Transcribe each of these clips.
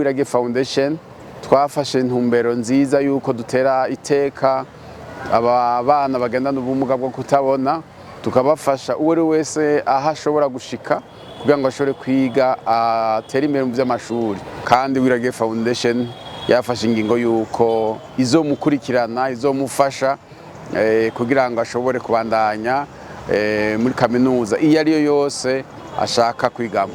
Uwiragiye Foundation twafashe intumbero nziza yuko dutera iteka aba bana bagendana ubumuga bwo kutabona, tukabafasha uwo ari wese aho ashobora gushika kugira ngo ashobore kwiga atere imbere mu by'amashuri. Kandi Uwiragiye Foundation yafashe ingingo yuko izomukurikirana, izomufasha kugira ngo ashobore kubandanya muri kaminuza iyo ariyo yose ashaka kwigamo.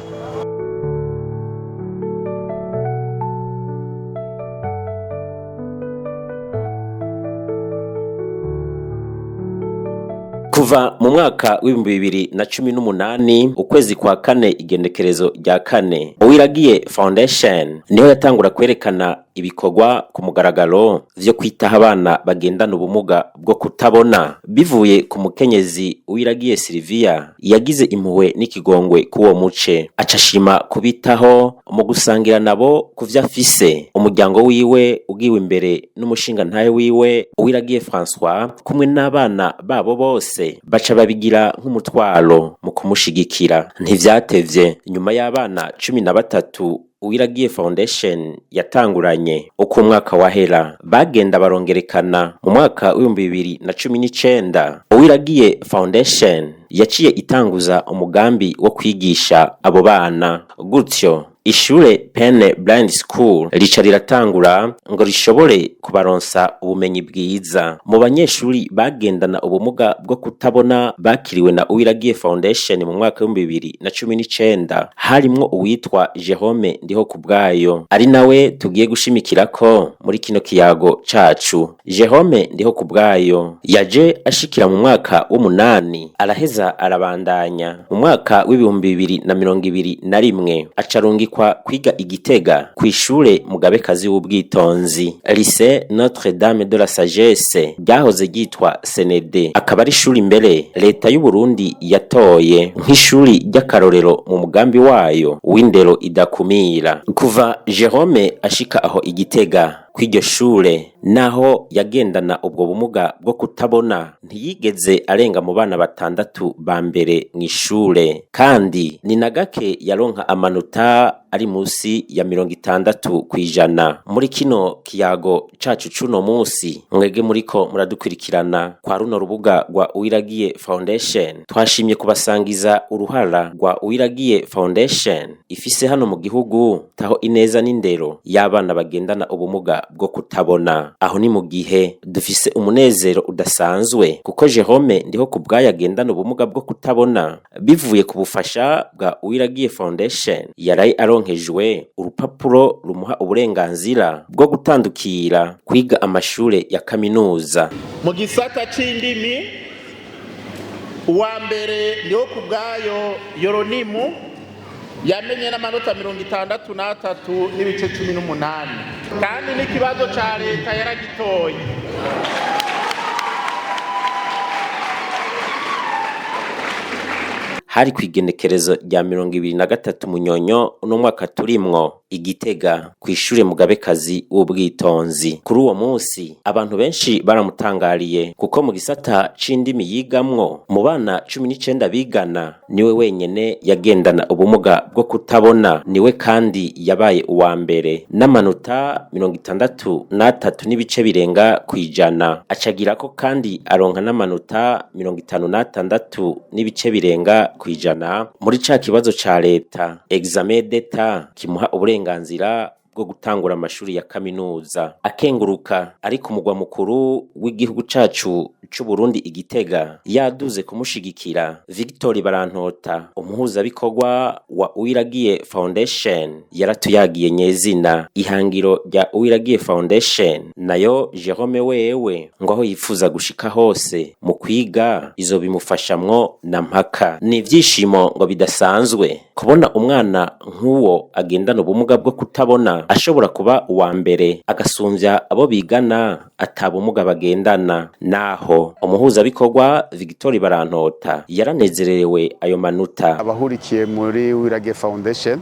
Kuva mu mwaka w'2018, ukwezi kwa kane, igenekerezo rya 4, Uwiragiye Foundation niho yatangura kwerekana ibikorwa ku mugaragaro vyo kwitaho abana bagendana ubumuga bwo kutabona, bivuye ku mukenyezi Uwiragiye Silvia yagize impuhwe n'ikigongwe k'uwo muce, acashima kubitaho mu gusangira nabo ku vyo afise. Umuryango wiwe ugiwe imbere n'umushingantahe wiwe Uwiragiye François kumwe n'abana babo bose, baca babigira nk'umutwaro mu kumushigikira. Ntivyatevye, nyuma y'abana 13 Uwiragiye Foundation yatanguranye, uko umwaka wahera bagenda barongerekana. Mu mwaka w'2019, Uwiragiye Foundation yaciye itanguza umugambi wo kwigisha abo bana. Gutyo ishure Pene Blind School rica riratangura ngo rishobore kubaronsa ubumenyi bwiza. Mu banyeshuri bagendana ubumuga bwo kutabona bakiriwe na Uwiragiye Foundation mu mwaka w'2019, harimwo uwitwa Jerome Ndiho Kubwayo, ari nawe tugiye gushimikirako muri kino kiyago cacu. Jerome Ndiho Kubwayo yaje ashikira mu mwaka w'umunani, araheza arabandanya. Mu mwaka w'2021 acarungikwa kwiga Igitega kw'ishure Mugabekazi w'Ubwitonzi, Lycée Notre Dame de la Sagesse, ryahoze ryitwa Senede, akaba ari ishuri mbere leta y'u Burundi yatoye nk'ishuri ry'akarorero mu mugambi wayo w'indero idakumira. Kuva Jerome ashika aho Igitega kw'iryo shure, naho yagendana ubwo bumuga bwo kutabona, ntiyigeze arenga mu bana batandatu ba mbere mw'ishure, kandi ni na gake yaronka amanota ari musi ya 60%. Muri kino kiyago cacu cuno musi, mwege muriko muradukurikirana kwa runo rubuga rwa Uwiragiye Foundation, twashimye kubasangiza uruhara rwa Uwiragiye Foundation ifise hano mu gihugu taho ineza n'indero y'abana bagendana ubumuga bwo kutabona. Aho ni mu gihe dufise umunezero udasanzwe kuko Jerome Ndiho Kubwayo agendana ubumuga bwo kutabona, bivuye ku bufasha bwa Uwiragiye Foundation, yaraye aronkejwe urupapuro rumuha uburenganzira bwo gutandukira kwiga amashure ya kaminuza. Mu gisata c'indimi, uwa mbere Ndiho Kubwayo Yoronimu, yamenye n'amanota 63.18, kandi n'ikibazo ca leta yaragitoye. Hari kw'igenekerezo rya 23 Munyonyo uno mwaka turimwo, Igitega kw'ishure Mugabekazi w'Ubwitonzi. Kuri uwo munsi abantu benshi baramutangariye, kuko mu gisata c'indimi yigamwo, mu bana 19 bigana, niwe wenyene yagendana ubumuga bwo kutabona. Niwe kandi yabaye uwa mbere n'amanota 63 n'ibice birenga kw'ijana. Acagirako kandi aronka n'amanota 56 n'ibice birenga kw'ijana muri ca kibazo ca leta, examen d'État, kimuha uburenganzira bwo gutangura amashuri ya kaminuza. Akenguruka ari ku mugwa mukuru w'igihugu cacu c'Uburundi Igitega yaduze kumushigikira, Victor Barantota, umuhuzabikorwa wa Uwiragiye Foundation, yaratuyagiye nyezina ihangiro rya Uwiragiye Foundation. Nayo Jerome wewe ngo aho yifuza gushika hose mu kwiga izo bimufashamwo na mpaka. Ni ivyishimo ngo bidasanzwe kubona umwana nk'uwo agendana ubumuga bwo kutabona ashobora kuba uwa mbere, agasumvya abo bigana atabumuga bagendana. Naho umuhuzabikorwa Victor Barantota yaranezerewe ayo manota. Abahurikiye muri Uwiragiye Foundation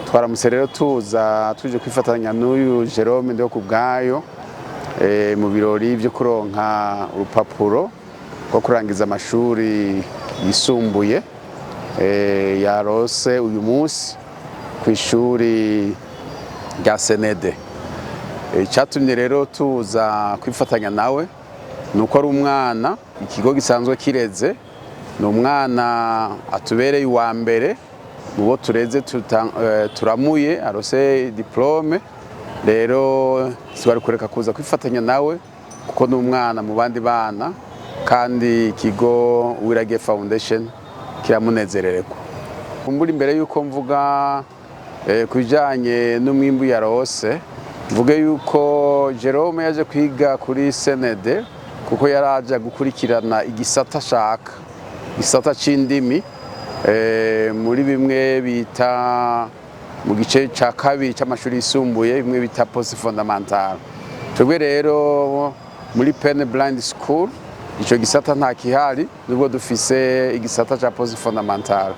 twaramutse rero tuza tuje kwifatanya n'uyu Jerome Ndiho Kubwayo mu birori byo kuronka urupapuro rwo kurangiza amashuri yisumbuye yarose uyu munsi kw'ishuri rya CND. Icyatumye rero tuza kwifatanya nawe ni uko ari umwana ikigo gisanzwe kireze, ni umwana atubereye uwa mbere mu bo tureze, turamuye arose diplôme. Rero twari kureka kuza kwifatanya nawe, kuko ni umwana mu bandi bana, kandi ikigo Uwiragiye Foundation kiramunezerererwa. Kumbura imbere yuko mvuga ku bijyanye n'umwimbu yarose, mvuge yuko Jerome yaje kwiga kuri CND kuko yaraje gukurikirana igisata ashaka, igisata c'indimi, muri bimwe bita mu gice ca kabiri c'amashuri yisumbuye, bimwe bita post fondamental. Twebwe rero muri Pen Blind School ico gisata nta kihari, nubwo dufise igisata ca post fondamental.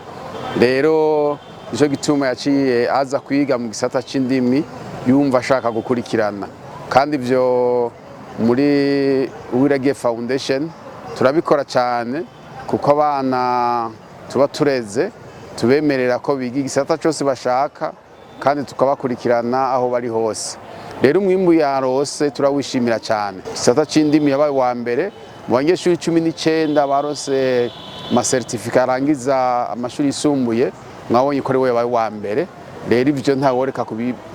Rero nico gituma yaciye aza kwiga mu gisata c'indimi, yumva ashaka gukurikirana. Kandi ivyo muri Uwiragiye Foundation turabikora cyane, kuko abana tuba tureze tubemerera ko biga igisata cyose bashaka, kandi tukabakurikirana aho bari hose. Rero umwimbu yarose turawishimira cyane. Igisata c'indimi yabaye uwa mbere mu banyeshuri 19 barose ama certificats arangiza amashuri yisumbuye. Mwabonye ko ari we yabaye uwa mbere. Rero ivyo ntaworeka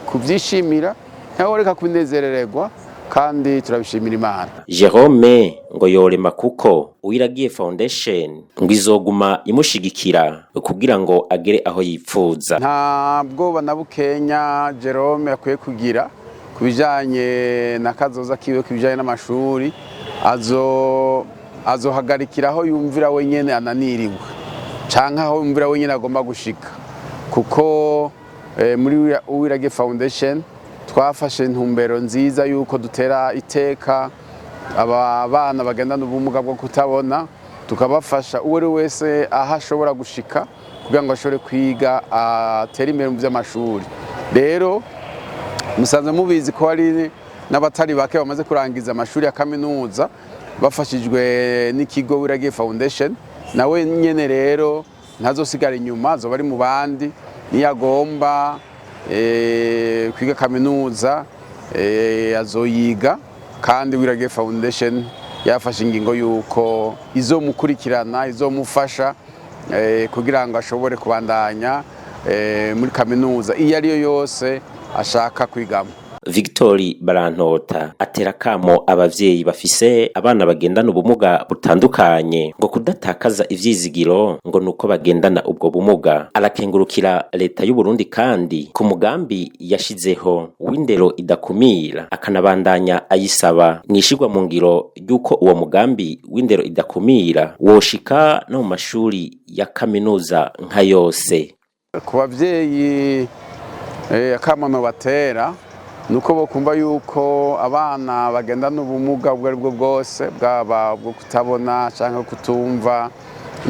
kuvyishimira, ntaworeka kubinezerererwa, kandi turabishimira Imana. Jerome ngo yorema, kuko Uwiragiye Foundation ngo izoguma imushigikira kugira ngo agere aho yipfuza. Nta bwoba na bukenya Jerome akwiye kugira ku bijanye na kazoza kiwe, ku bijanye n'amashuri. Azohagarikira aho yumvira wenyene ananiriwe, canke aho yumvira wenyene agomba gushika, kuko muri Uwiragiye Foundation twafashe intumbero nziza yuko dutera iteka aba bana bagendana ubumuga bwo kutabona, tukabafasha uwo ari wese aho ashobora gushika kugira ngo ashobore kwiga, atere imbere mu by'amashuri. Rero musanzwe mubizi ko hari n'abatari bake bamaze kurangiza amashuri ya kaminuza bafashijwe n'ikigo Uwiragiye Foundation. Nawe nyene rero ntazosigara inyuma, azoba ari mu bandi. Niyo agomba kwiga kaminuza, azoyiga, kandi Uwiragiye Foundation yafashe ingingo yuko izomukurikirana, izomufasha kugira ngo ashobore kubandanya muri kaminuza iyo ariyo yose ashaka kwigamo. Victor Barantota atera kamo abavyeyi bafise abana bagendana ubumuga butandukanye ngo kudatakaza ivyizigiro ngo nuko bagendana ubwo bumuga. Arakengurukira leta y'u Burundi kandi ku mugambi yashizeho w'indero idakumira, akanabandanya ayisaba mwishirwa mu ngiro ry'uko uwo mugambi w'indero idakumira woshika no mu mashuri ya kaminuza nka yose. Ku bavyeyi, akamano batera nuko bokumva yuko abana bagendana ubumuga ubwo aribwo bwose, bwaba ubwo kutabona cyangwa kutumva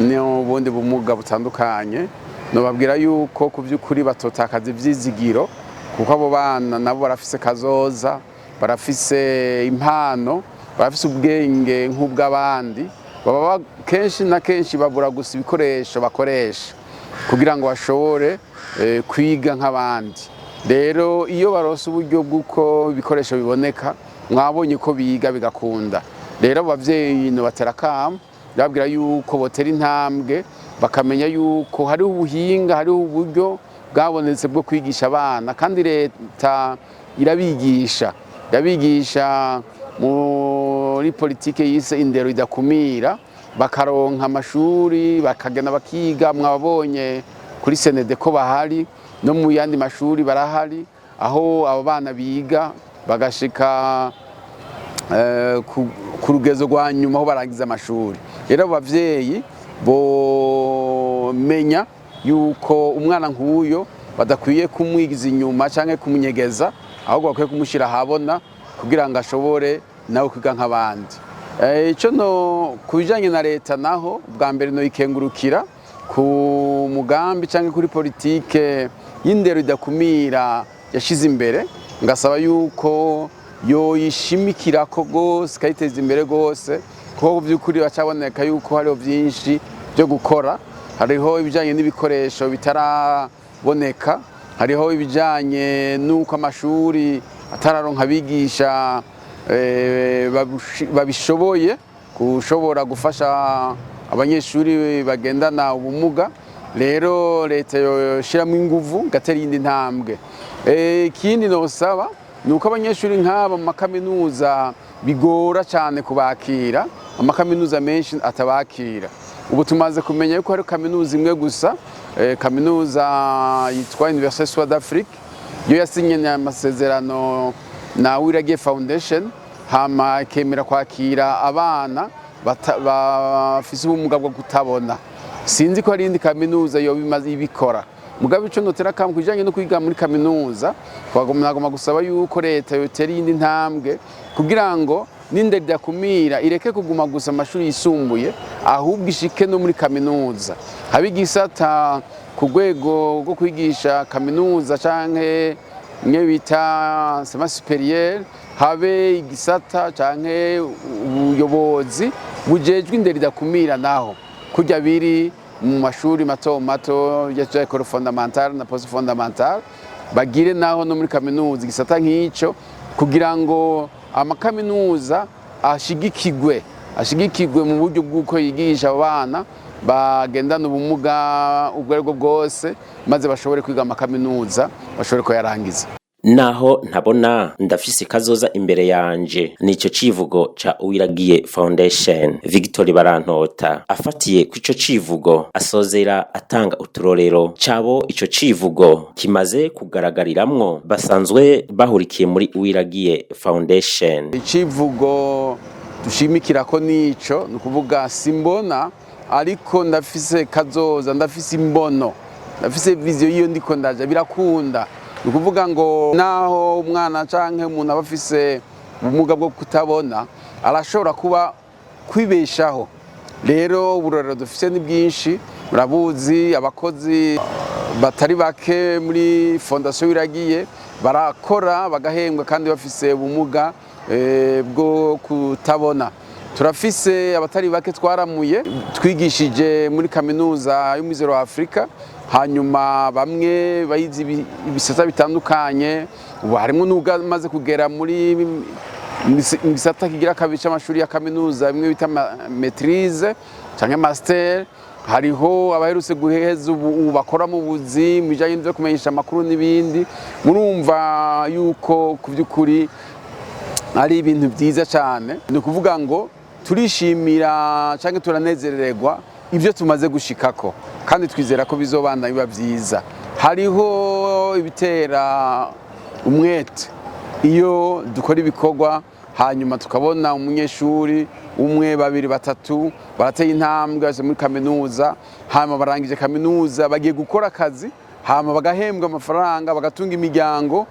n'ubundi bumuga butandukanye, nobabwira yuko ku by'ukuri batotakaza ivyizigiro, kuko abo bana nabo barafise kazoza, barafise impano, barafise ubwenge nk'ubw'abandi. Baba kenshi na kenshi babura gusa ibikoresho bakoresha kugira ngo bashobore kwiga nk'abandi. Rero iyo baronse uburyo bw'uko ibikoresho biboneka, mwabonye ko biga bigakunda. Rero abavyeyi batera akamo, babwira yuko botera intambwe, bakamenya yuko hariho ubuhinga, hariho uburyo bwabonetse bwo kwigisha abana, kandi leta irabigisha muri politike yise indero idakumira, bakaronka amashuri, bakagenda bakiga. Mwabonye kuri CND ko bahari, no mu yandi mashuri barahari, aho abo bana biga bagashika ku rugezo rwa nyuma aho barangiza amashuri. Rero abo bavyeyi bomenya yuko umwana nk'uyo badakwiye kumwigiza inyuma canke kumunyegeza, ahubwo bakwiye kumushyira ahabona kugira ngo ashobore nawe kwiga nk'abandi. Ico no ku bijanye na leta naho, bwa mbere no ikengurukira ku mugambi canke kuri politike y'indero idakumira yashize imbere, ngasaba yuko yoyishimikirako gose, ikayiteza imbere gose, kuko by'ukuri bacaboneka yuko hariho byinshi byo gukora. Hariho ibijanye n'ibikoresho bitaraboneka. Hariho ibijanye n'uko amashuri atararonka abigisha babishoboye gushobora gufasha abanyeshuri bagendana ubumuga. Rero leta yoshiramo inguvu, igatera iyindi ntambwe. Ikindi nosaba ni uko abanyeshuri nk'aba mu makaminuza bigora cyane kubakira, amakaminuza menshi atabakira. Ubu tumaze kumenya yuko hari kaminuza imwe gusa, kaminuza yitwa Université Soin d'Afrique, yo yasinye amasezerano na Uwiragiye Foundation, hama ikemera kwakira abana bafise ubumuga bwo kutabona. Sinzi ko hari iyindi kaminuza yoba imaze ibikora. Mugabo ico notera kamwe kujanye no kwiga muri kaminuza, twagomba gusaba yuko leta yotera iyindi ntambwe kugira ngo n'indero idakumira ireke kuguma gusa amashuri yisumbuye, ahubwo ishike no muri kaminuza, habe igisata ku rwego rwo kwigisha kaminuza canke imwe bita enseignement supérieur, habe igisata canke ubuyobozi bujejwe indero idakumira, naho kurya biri mu mashuri mato mato ya école fondamentale na post fondamentale, bagire naho no muri kaminuza igisata nk'ico, kugira ngo amakaminuza ashigikirwe mu buryo bw'uko yigisha abo bana bagendana ubumuga ubwo aribwo bwose, maze bashobore kwiga amakaminuza, bashobore kuyarangiza. Naho ntabona, ndafise kazoza imbere yanje, nico civugo ca Uwiragiye Foundation. Victor Barantota afatiye kw'ico civugo asozera atanga uturorero cabo ico civugo kimaze kugaragariramwo basanzwe bahurikiye muri Uwiragiye Foundation. Icivugo dushimikira ko nico, ni ukuvuga simbona ariko ndafise kazoza, ndafise imbono, ndafise vision y'iyo ndiko ndaja, birakunda. Ni ukuvuga ngo naho umwana canke umuntu aba afise ubumuga bwo kutabona, arashobora kuba kwibeshaho. Rero uburorero dufise ni bwinshi, murabuzi. Abakozi batari bake muri Fondation Uwiragiye barakora bagahembwa kandi bafise ubumuga bwo kutabona. Turafise abatari bake twaramuye, twigishije muri kaminuza y'Umwizero wa Afurika, hanyuma bamwe bayize ibisata bitandukanye. Ubu harimo n'umaze kugera muri mu gisata kigira kabiri c'amashuri ya kaminuza, bimwe bita maîtrise canke master. Hariho abaherutse guheza, ubu bakora mu buzi mu bijanye n'ivyo kumenyesha amakuru n'ibindi. Murumva yuko ku by'ukuri ari ibintu byiza cyane. Ni ukuvuga ngo turishimira cyangwa turanezererwa ibyo tumaze gushikako, kandi twizera ko bizobanda biba byiza. Hariho ibitera umwete iyo dukora ibikorwa, hanyuma tukabona umunyeshuri umwe, babiri, batatu barateye intambwe, baje muri kaminuza, hanyuma barangije kaminuza, bagiye gukora akazi, hanyuma bagahembwa amafaranga, bagatunga imiryango,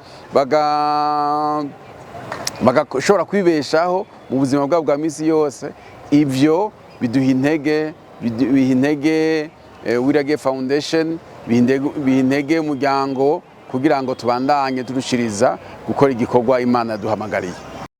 bagashobora kwibeshaho mu buzima bwabo bwa minsi yose. Ivyo biduha intege, biha intege Uwiragiye Foundation, biha intege umuryango kugira ngo tubandanye turushiriza gukora igikorwa Imana yaduhamagariye.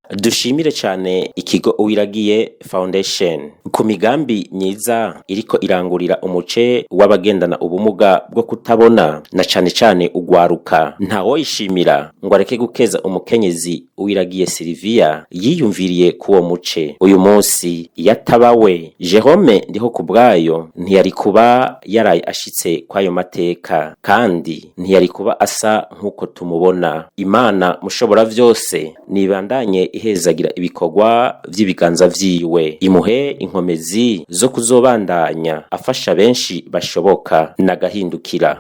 Dushimire cyane ikigo Uwiragiye Foundation ku migambi myiza iriko irangurira umuce w'abagendana ubumuga bwo kutabona, na cane cane ugwaruka. Ntawoyishimira ngo areke gukeza umukenyezi Uwiragiye Silvia yiyumviriye k'uwo muce. Uyu munsi iyo atabawe, Jerome Ndiho kubwayo ntiyari kuba yaraye ashitse kw'ayo mateka, kandi ntiyari kuba asa nk'uko tumubona. Imana mushobora vyose nibandanye ihezagira ibikorwa vy'ibiganza vyiwe, imuhe inkomezi zo kuzobandanya afasha benshi bashoboka. Nagahindukira.